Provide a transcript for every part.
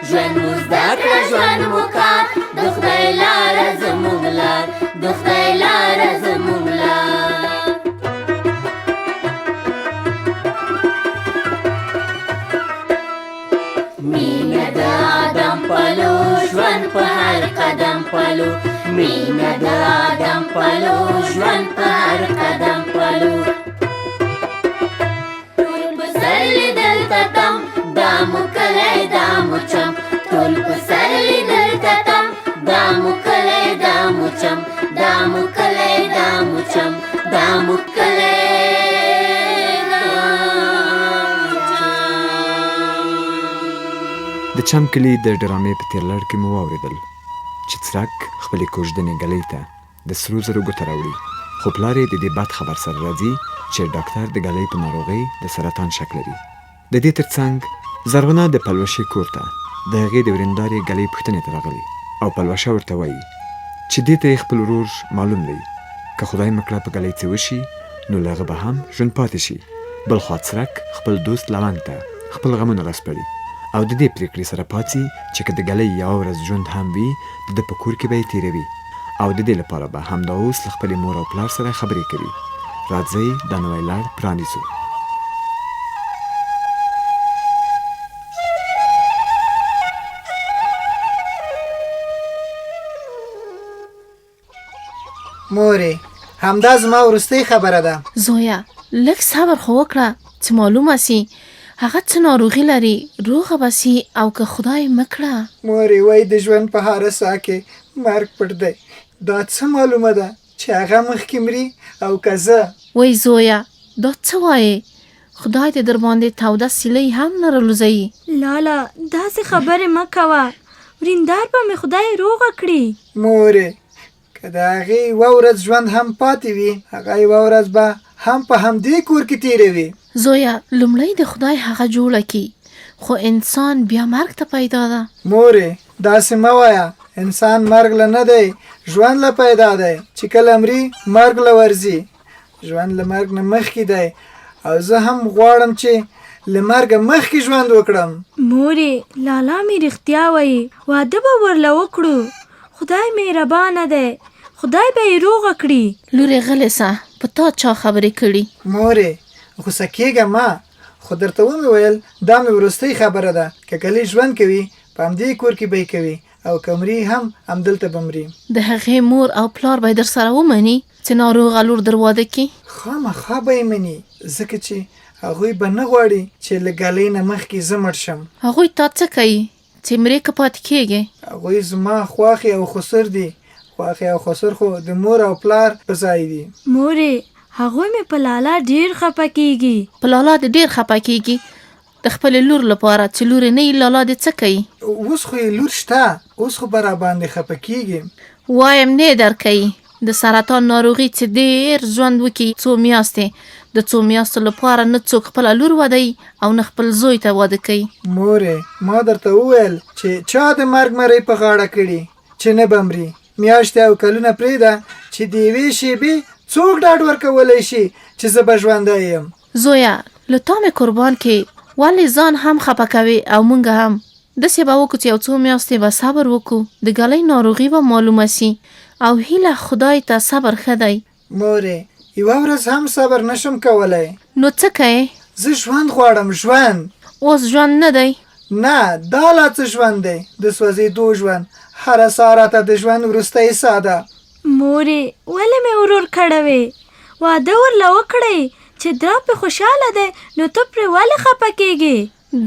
ژوند مو زده کړه ژوند مو کار، د خدای لاره زموږ لار، د خدای لاره زموږ لار. مینه د آدم پلو، ژوند په هر قدم پلو، مینه د آدم پلو، ژوند په هر قدم پلو. ټول پسرلي دلته تم، دا مو کلی دا مو چم، ټول پسرلي دلته تم، دا مو کلی دا مو چم، دا مو کلی دا مو چم، دا مو کلی دا مو چم. د چم کلي د ډرامې په تېر لړ کې مو واورېدل چې څرک خپلې کوژدنې ګلۍ ته د سرو زرو ګوته راوړي، خو پلار یې د دې بد خبر سره راځي چې ډاکتر د ګلۍ په ناروغۍ د سرطان شک لري. د دې تر څنګ زرغونه د پلوشې کور ته د هغې د ورېندارې ګلۍ پوښتنې ته راغلې او پلوشه ورته وايي چې دې ته یې خپل ورور معلوم دی، که خدای مه کړه په ګلۍ څه وشي نو له هغه به هم ژوند پاتې شي. بلخوا څرک خپل دوست لونګ ته خپل غمونه راسپړي او د دې پرېکړې سره پاڅي چې که د ګلۍ یوه ورځ ژوند هم وي د ده په کور کې به یې تېروي او د دې لپاره به همدا اوس له خپلې مور او پلار سره خبرې کوي. راځئ دا نوی لړ پرانیزو. مورې همدا زما وروستۍ خبره ده. زویه لږ صبر خو وکړه چې معلومه سي هغه څه ناروغي لري، روغه به سي او که خدای مه کړه. مورې وای د ژوند په هره ساه کې مرګ پټ دی، دا څه معلومه ده چې هغه مخکې مري او که زه؟ وای زویه دا څه وایې، خدای دې درباندې توده سیلۍ هم نه رالوځوي. لالا داسې خبرې مه کوه، وریندار به مې خدای روغه کړي. مورې که د هغې یوه ورځ ژوند هم پاتې وي، هغه یوه ورځ به هم په همدې کور کې تېروي. زویه لومړی د خدای هغه جوړه کړي، خو انسان بیا مرګ ته پیدا ده. مورې داسې مه وایه، انسان مرګ له نه دی ژوند له پیدا دی، چې کله مري مرګ له ورځي، ژوند له مرګ نه مخکې دی او زه هم غواړم چې له مرګه مخکې ژوند وکړم. مورې لالا مې رښتیا وایي، واده به ورله وکړو، خدای مهربانه دی، خدای به یې روغه کړي. لورې غلې سه، په تا چا خبرې کړي؟ مورې غوسه کېږه مه، خو درته ومې ویل دا مې وروستۍ خبره ده، که ګلۍ ژوند کوي په همدې کور کې به یې کوي او که مري هم همدلته به مري. د هغې مور او پلار به یې درسره ومني چې ناروغه لور در واده کړي؟ خامخا به یې مني، ځکه چې هغوی به نه غواړي چې له ګلۍ نه مخکې زه مړ شم. هغوی تا څه کوي چې مرې که پاتې کېږې؟ هغوی زما خواښې او خسر دي، خواښې او خسر خو د مور او پلار په ځای دي. مورې هغوی مې په لالا ډېر خپه کېږي. په لالا دې ډېر خپه کېږي؟ د خپلې لور لپاره چې لور یې نه وي لالا دې څه کوي؟ اوس خو یې لور شته، اوس خو به راباندې خپه کېږي. وایم نه یې درکوي. د سرطان ناروغي چې ډېر ژوند وکړي څو میاشتې، د څو میاشتو لپاره نه څوک خپله لور ودوي او نه خپل زوی ته واده کوي. مورې ما درته وویل چې چا د مرګ مرۍ په غاړه کړي چې نه به مري، میاشتې او کلونه پرېږده چې د یوې شېبې څوک ډاډ ورکولی شي چې زه به ژوندی یم. زویه له تا مې قربان کې، ولې ځان هم خپه کوې او مونږ هم؟ داسې به وکړو چې یو څو میاشتې به صبر وکړو، د ګلۍ ناروغي به معلومه سي او هیله خدای ته صبر ښه دی. مورې یوه ورځ هم صبر نه شم کولی. نو څه کوې؟ زه ژوند غواړم، ژوند. اوس ژوند نه دی؟ نه، دا لا څه ژوند دی، د سوځېدو ژوند، هره ساه راته د ژوند وروستۍ ساه ده. مورې ولې مې ورور کړوې؟ واده ورله وکړئ چې دا پرې خوشحاله دی نو ته پرې ولې خپه کېږې؟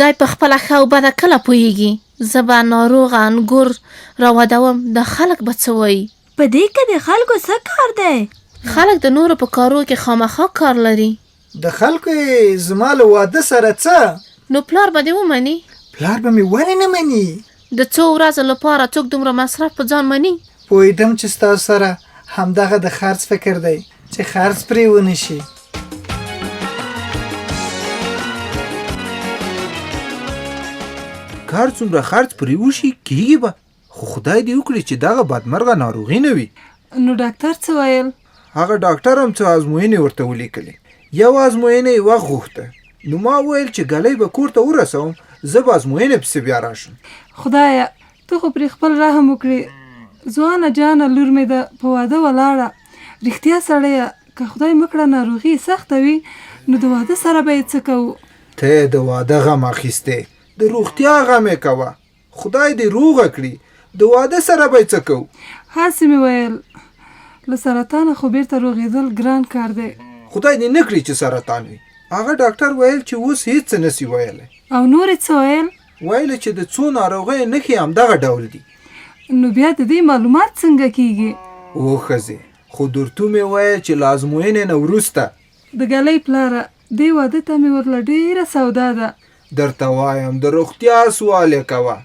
دی په خپله ښه او بده کله پوهېږي؟ زه به ناروغه انګور راودوم، دا خلک به څه وایي؟ په دې کې د خلکو څه کار دی؟ خلک د نورو په کارو کې خامخا کار لري. د خلکو یې زما له واده سره څه؟ نو پلار به دې ومني؟ پلار به مې ولې نه مني؟ د څو ورځو لپاره څوک دومره مصرف په ځان مني؟ پوهېدم چې ستاسو سره همدغه د خرڅ فکر دی چې خرڅ پرې ونه شي. که هر څومره خرڅ پرې وشي کېږي به، خو خدای دې وکړي چې دغه بدمرغه ناروغي نه وي. نو ډاکتر څه ویل؟ هغه ډاکټر هم څه ازموینې ورته ولیکلې، یوه ازموینه یې وخت غوښته، نو ما وویل چې ګلۍ به کور ته ورسوم، زه به ازموینې پسې بیا راشم. خدایه ته خو پرې خپل رحم وکړې، ځوانه جانه لور مې ده په واده ولاړه، رښتیا سړیه که خدای مه کړه ناروغي یې سخته وي نو د واده سره به یې څه کوو؟ ته یې د واده غم اخیستی، د روغتیا غم یې کوه، خدای دې روغه کړي، د واده سره به یې څه کوو؟ هسې مې ویل، له سرطانه خو بېرته روغېدل ګران کار دی. خدای دې نه کړي چې سرطان وي، هغه ډاکټر ویل چې اوس هېڅ څه نه سي ویلی. او نور یې څه ویل؟ ویل یې چې د څو ناروغیو نښې همدغه ډول دي. نو بیا د دې معلومات څنګه کېږي؟ او ښځې، خو درتو مې ویل چې له ازموینې نه وروسته. د ګلۍ پلاره، دې واده ته مې ورله ډېره سودا ده. درته وایم د روغتیا سوال یې کوه.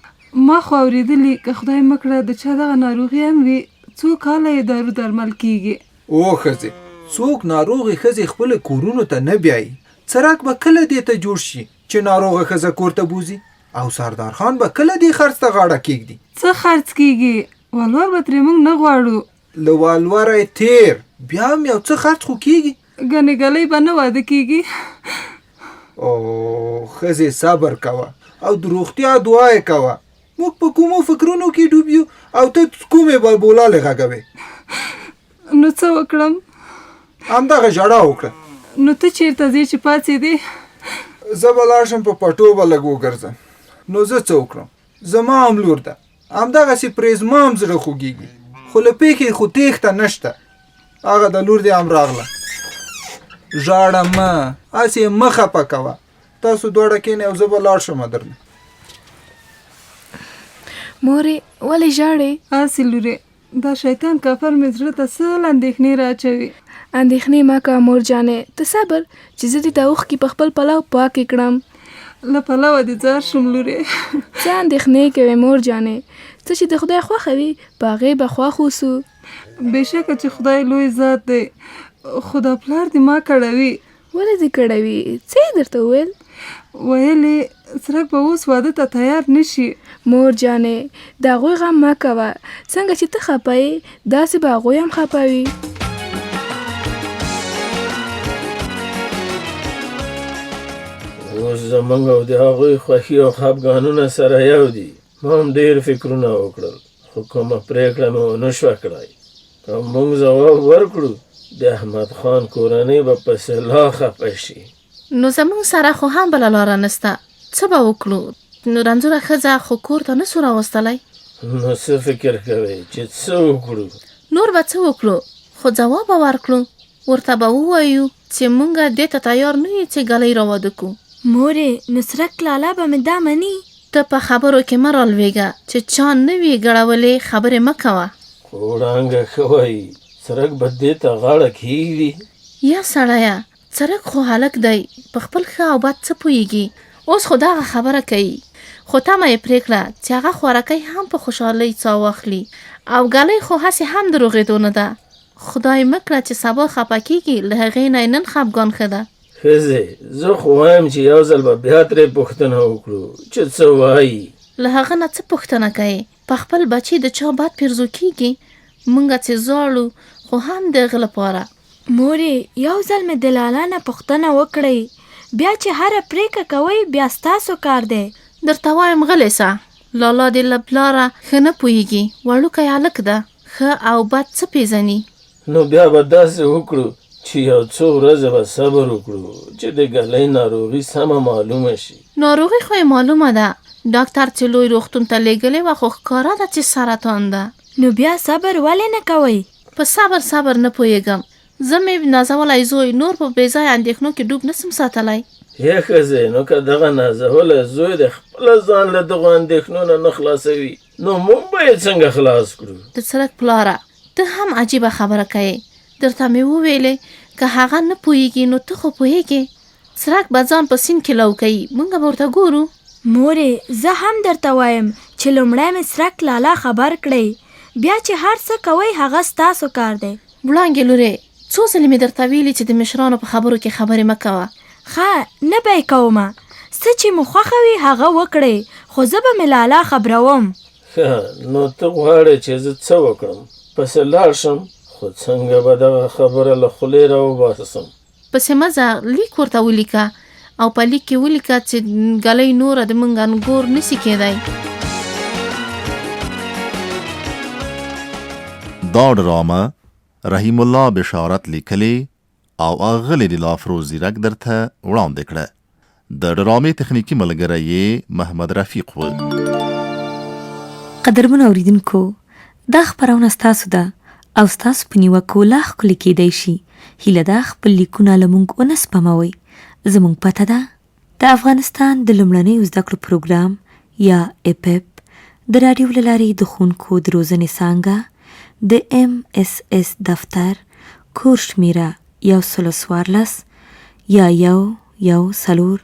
ما خو اورېدلي که خدای مه کړه د چا دغه ناروغي هم وي څو کاله یې دارو درمل کېږي. او ښځې، څوک ناروغې ښځې خپلو کورونو ته نه بیایي، څرک به کله دې ته جوړ شي چې ناروغه ښځه کور ته بوځي او سردار خان به کله دې خرڅ ته غاړه کېږدي. څه خرڅ کېږي، ولور به ترې موږ نه غواړو. له ولوره یې تېر، بیا هم یو څه خرڅ خو کېږي. ګنې ګلۍ به نه واده کېږي. او ښځې صبر کوه او د روغتیا دعا یې کوه. موږ په کومو فکرونو کې ډوب یو او ته کومې بلبولالې غږوې. نو څه وکړم؟ همدغه ژړا وکړه. نو ته چېرته ځې چې پاڅېدې؟ زه به لاړ شم په پټو به لږ وګرځم. نو زه څه وکړم؟ زما هم لور ده، همدغسې پرې زما هم زړه خوږېږي، خو له پېښې خو تېښته نشته. هغه د لور دې هم راغله. ژاړه مه، هسې یې مه خپه کوه. تاسو دواړه کښېنئ او زه به لاړ شم درنه. مورې ولې ژاړې؟ هسې لورې، دا شیطان کافر مې زړه ته سل اندېښنې را اچوي. اندېښنې مه کوه مور جانې، ته صبر چې زه دې دا اوښکې په خپل پلو پاکې کړم. له پلوه دې ځار شم لورې. څه اندېښنې کوې مور جانې، څه چې د خدای خوښه وي په هغې به خوښ اوسو. بېشکه چې خدای لوی ذات دی، خو دا پلار دې ما کړوي. ولې دې کړوي؟ څه یې درته وویل؟ ویل یې څرک به اوس واده ته تیار نه شي. مور جانې د هغوی غم مه کوه، څنګه چې ته خپه یې داسې به هغوی هم خپه وي. اوس زمونږ او د هغوی خوښي او خپګانونه سره یو دي. ما هم ډېر فکرونه وکړل، خو کومه پرېکړه مې ونه شوه کړای. که موږ ځواب ورکړو د احمد خان کورنۍ به پسې لا خپه شي. نو زمونږ سره خو هم بله لاره نسته، څه به وکړو؟ نو رنځوره ښځه خو کور ته نسو راوستلی. نو څه فکر کوې چې څه وکړو؟ نور به څه وکړو، خو ځواب به ورکړو، ورته به ووایو چې مونږ دې ته تیار نه یو چې ګلۍ راواده کړو. مورې نو څرک لالا به مې دا مني؟ ته په خبرو کې مه رالوېږه، چې چا نه وي ګړولې خبرې مه کوه. خو وړانګه ښه وايي، څرک به دې ته غاړه کښېږدي؟ یا سړیه، څرک خو هلک دی، په خپل ښه او بد څه پوهېږي، اوس خو دغه خبره کوي، خو تمه یې پرې کړه چې هغه خوارکی هم په خوشحالۍ څاه واخلي او ګلۍ خو هسې هم د روغېدو نه ده، خدای مه کړه چې سبا خپه کېږي، له هغې نه یې نن خپګان ښه ده. ښځې، زه خو وایم چې یو ځل به بیا ترې پوښتنه وکړو چې څه وایي. له هغه نه څه پوښتنه کوې؟ په خپل بچي د چا بد پیرزو کېږي؟ مونږ چې ژاړو خو هم د هغه لپاره. مورې، یو ځل مې د لالا نه پوښتنه وکړئ، بیا چې هره پرېکړه کوئ بیا ستاسو کار دی. درته وایم غلې سه، لالا دې له پلاره ښه نه پوهېږي، وړوکی هلک ده، ښه او بد څه پېژني؟ نو بیا به داسې وکړو چې یو څو ورځې به صبر وکړو چې د ګلۍ ناروغي سمه معلومه شي. ناروغي خو یې معلومه ده، ډاکتر چې لوی روغتون ته لېږلې وه خو ښکاره ده چې سرطان ده. نو بیا صبر ولې نه کوئ؟ په صبر صبر نه پوهېږم، زه مې نازولی زوی نور په بې ځایه اندېښنو کې ډوب نه سم ساتلی. هې ښځې، نو که دغه نازولی زوی دې خپله ځان له دغو اندېښنو نه نه خلاصوي نو موږ به یې څنګه خلاص کړو؟ د څرک پلاره، ته هم عجیبه خبره کوې، درته مې وویلې که هغه نه پوهېږي نو ته خو پوهېږې. څرک به ځان په سیند کې لو کوي، مونږ به ورته ګورو. مورې زه هم درته وایم چې لومړی مې څرک لالا خبر کړئ، بیا چې هر څه کوئ هغه ستاسو کار دی. وړانګې لورې، څو ځلې مې درته ویلي چې د مشرانو په خبرو کې خبرې مه کوه. ښه، نه به یې کومه، څه چې مو خوښه وي هغه وکړئ، خو زه به مې لالا خبروم. ښه، نو ته غواړې چې زه څه وکړم؟ پسې لاړ شم؟ خو څنګه به دغه خبره له خولې راوباسم؟ پسې مه ځه، لیک ورته ولیکه او په لیک کې ولیکه چې ګلۍ نوره د مونږ انګور نسی کېدای. دا ډرامه رحیم الله بشارت لیکلې او اغلې لیلافروز ځیرک درته وړاندې کړه. د ډرامې تخنیکي ملګری یې محمد رفیق و. قدرمنو اوریدونکو دا خپرونه ستاسو ده او ستاسو په نیوکو لا ښکلې کیدای شي. هیله ده خپل لیکونه له موږ ونه سپموئ. زموږ پته ده د افغانستان د لومړنیو زده کړو پروګرام یا اپپ د راډیو له لارې د ښوونکو د روزنې څانګه د ام اس اس دفتر کور شمیره 114 یا 114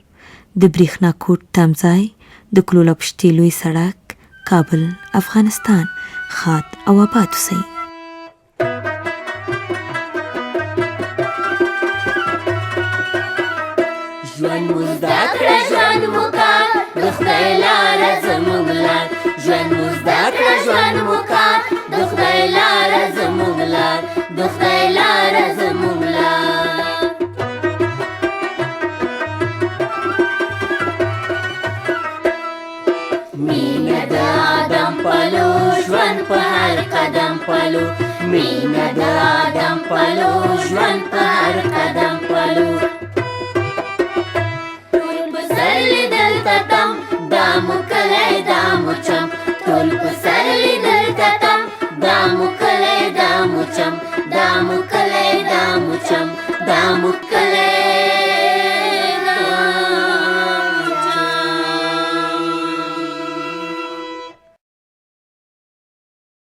د برېښنا کوټ تمځای د کلوله پشتې لوی سړک کابل افغانستان. ښاد او آباد اوسئ. ژوند مو زده کړه ژوند مو کار د خدای لاره زموږ لار ژوند مو زده کړه ژوند مو کار د خدای لاره زموږ لار د خدای لاره زموږ لار. مینه د آدم پلو ژوند په هر قدم پلو مینه د آدم پلو ژوند په هر قدم پلو. ټول پسرلی دلته تم دا مو کلی دا مو چم